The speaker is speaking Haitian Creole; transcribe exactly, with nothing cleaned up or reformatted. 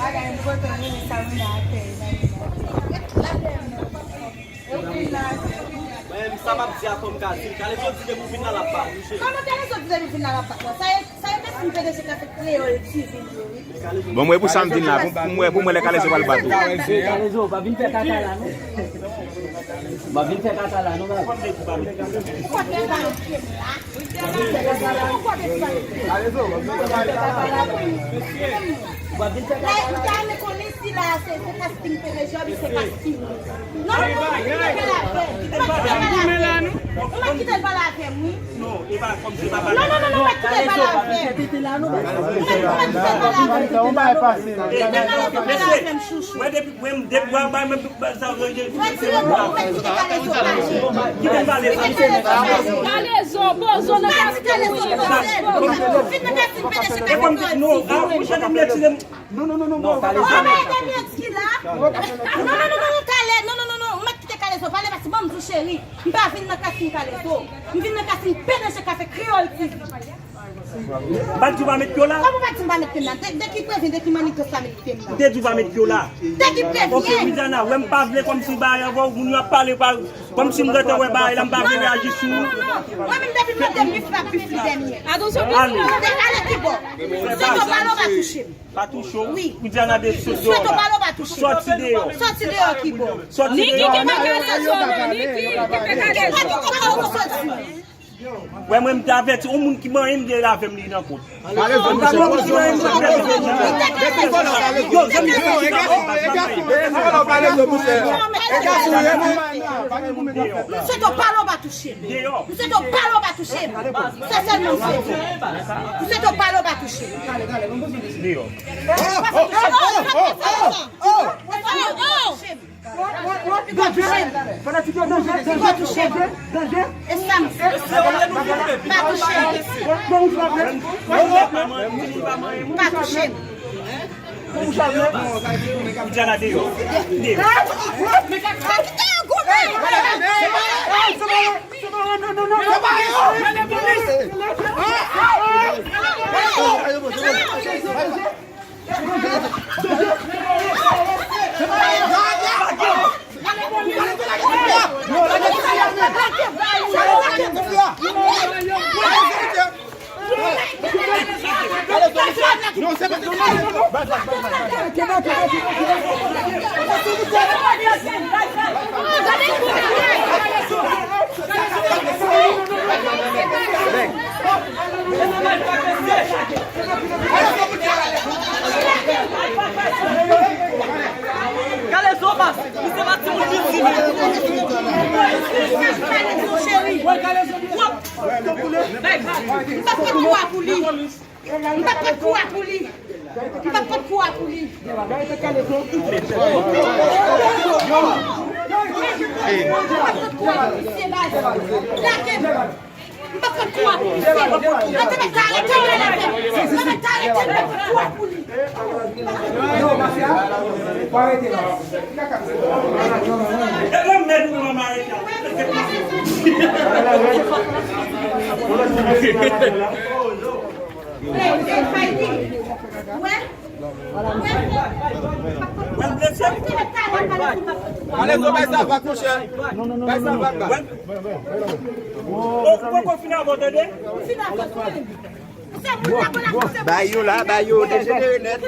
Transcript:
Bagay m kontan, men sa m la atè. Mwen menm, sa m ap di a, fò m ka di l. Kalezo di depi w vin la, l ap bat ou, cheri. Kòman Kalezo di depi w vin la, l ap bat mwen? Sa e, sa e mèsi m pede se kafe kreyòl T V yo, wi. Bon, mwen, pou sa m vin la, pou, pou mwen, pou mwen, lè Kalezo pral bat ou. Kalezo, pa vin fè kaka la, non. Pa vin fè kaka la, non, baz. Ou pa vin fè kaka la. Like, m ta renmen konnen si la, se, se casting P D G, oubyen se casting. Non, non, non, ou pa kite l pale avè m. Ou pa kite l pale avè m. Ou pa kite l pale avè m, wi. Non, e pa kòm se pa pale. Non, non, non, non, ou pa kite l pale avè m. Ou pa kite l pale avè m. Ou pa kite l pale avè m, chouchou. Ou pa kite l pale avè m, chouchou. Kalezo, pozo nan kasin. Kalezo, pozo nan kasin. Non, non, non, non, non. Kalezo. Non, non, non, non, non, Kale-, non, non, non, non, non. M ap kite Kalezo pale paske ban m di w, cheri. M pa vin nan kasin Kalezo. M vin nan kasin P D G Kafe Kreyòl T V. M pa t di w pa met pye w la? Kòman w pa t di m pa met pye m la? De, de ki prevyen, de ki manigans la met pye m la? M te di w pa met pye w la. De ki prevyen? Ok, Widiana, wè m pa vle kòmsi bagay avè w, moun yo ap pale pa, kòmsi m gentan wè bagay la, m pa vle reyaji sou ou. Non, non, non, non. Mwen menm depi m mande m bif m ap bif li dènye. Ale. Ale kibò? M swete w pale w pa touche m. Pa touche w? Wi. Widiana de sot deyò la. M swete w pale w pa touche m. Sòti deyò. Sòti deyò kibò? Sòti deyò. Niki kite Kalezo, non, Niki kite Kalezo. Pa kite Kalezo sòti. Wè, mwen, m te avèti, yon moun ki manyen m gen avè m li nan kont. Yon moun ki manyen m gen avè m li nan kont. Yo, zanmi, m swete w pale w pa touche m. M swete w pale w pa touche m. Se sèlman m swete. M swete w pale w pa touche m. Danje, danje, danje. E sa m. Pa touche m. Pa touche m. Widiana deyò. Deyò. Kalezo, baz, misye pa timoun piti, men. Kalezo, cheri. M pa pot kou a pou li. M pa pot kou a pou li. M pa pot kou a pou li. M pa pot kou a pou li, baz. Lage m. M pa pot kou a pou misye. Mwen te mèt arete l avè m. Mwen mèt arete l, m pa pot kou a pou li. E mwen mèt pou mwen arete a. Wè, wè, wè. Mwen blese. Kalezo, bay sa vag, monchè. Bay sa vag, baz. Ou poko fin avè w, tande? Bay yo la, bay yo dejenere nèt.